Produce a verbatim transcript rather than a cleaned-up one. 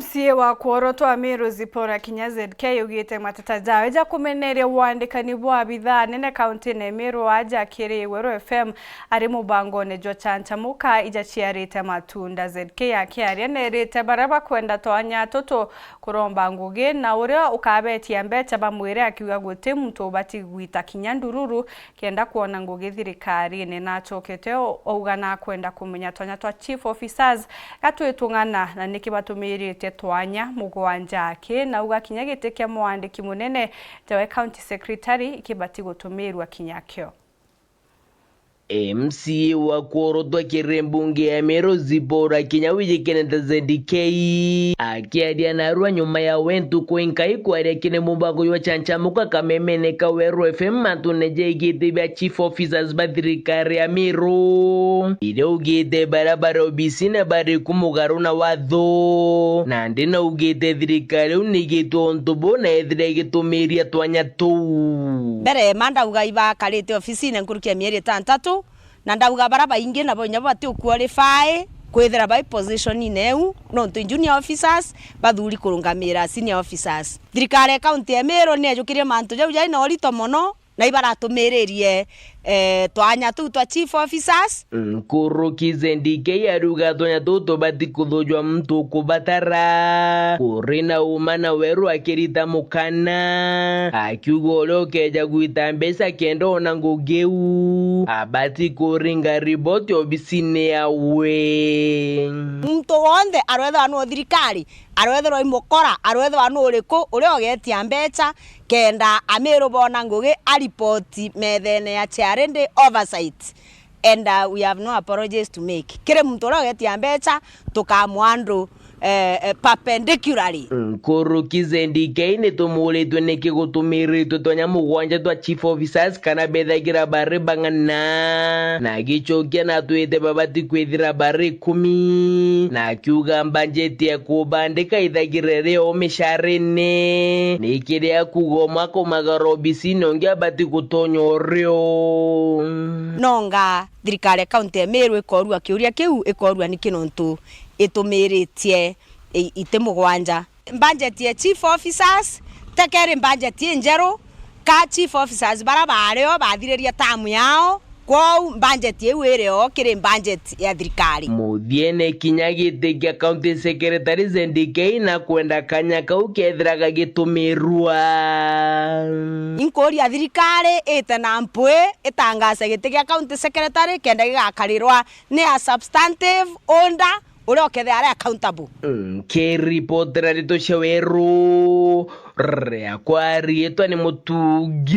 M C A wa kworotwa Meru Zipporah Kinya Z K augite mateta jawe ja kumeneria wandikani bwa abithaa anene kauntine ya Meru aja kiri Weru F M ari mubangone jwa Chanchamuka ijaciarite matunda. Z K akiaria nerite baria bakwenda twanya tutu kuromba ngugi na uria ukabetia mbecha bamwire, akiuga guti muntu ubati gwita kinya ndururu kenda kwona ngugi thirikarine. Na acokete o-, auga nakwenda kumenya twanya twa chief officers gatwitung'ana na niki batumirite twanya mugwanja aki, na auga kinya giti kia mwandiki munene jawe county secretary ikibati gutumirwa kinya kio. M C A wa kworotwa kiri mbunge ya Meru Zipporah Kinya wijikene ta Z K akiaria narua nyuma ya we ntuku inkai kwaria kiri mubango jwa Chanchamuka kamemene ka Weru F M mantune jaigite bia chief officers ba thirikari ya Meru, iria augite baria bari obisine bari kumugaru na watho. Nandi naugite thirikari iu niigitwe untu buu na ethira igitumiria twanya tuu. Mbere ma ndauga ibakarite ofisine nkuruki ya mieri itantatu, na ndauga baria baingi nabo inya bati uqualify kwithira bai positionine iu, nontu junior officers bathuri kurungamira senior officers. Thirikari ya county ya Meru niejukirie mantu jau jai na urito mono, na ibaratumiririe, eh, twanya tuu twa chief officers. Nkuruki Z K ariuga twanya tuu tubati kuthujwa muntu ukubatara kuri na uma na weru akirita mukana, akiuga uria ukeja gwita mbeca kenda ona ngugi iu abati kuringa riboti obisine yawe. Muntu wonthe arwethwa nu thirikari, arwethirwa imukora, arwethirwa nu uriku uria ugetia mbeca, kenda Amiru bona ngugi aripoti methene ya charity oversight. And, uh, we have no apologies to make. Kiri muntu uria ugetia mbeca, tukamwa andu, eh, eh, perpendicularly. Nkuruki Z K nitumuritwe niki gutumiritwe twanya mugwanja twa chief officers kana bethagira bari bang'ana. Na agicokia na atwite babati kwithira bari ikumi. Na akiuga mbanjeti ya kubandika ithagire rio micarine. Ni kiria kuuga umwe akomagara obisine ungi abati gutonya urio. Nonga thirikari ya county ya Meru ikorua kiuria kiu, ikorua niki nontu itumiritie i-, iti mugwanja. Budget ya chief officers, tekeri budget injeru, ka chief officers bara bario bathiriria term yao, kwou budget iu iri o kiri budget ya thirikari. Muthiene kinya giti kia county secretary Z K na kwenda kanya kau kethira gagitumirua. Inkuria thirikari ite na mpwi itangaze giti kia county secretary kenda gigakarirwa ni a substantive order uria ukethira ari accountable. Nkiripotera ndeto cia weru, riakwa riitwa ni Mutungi.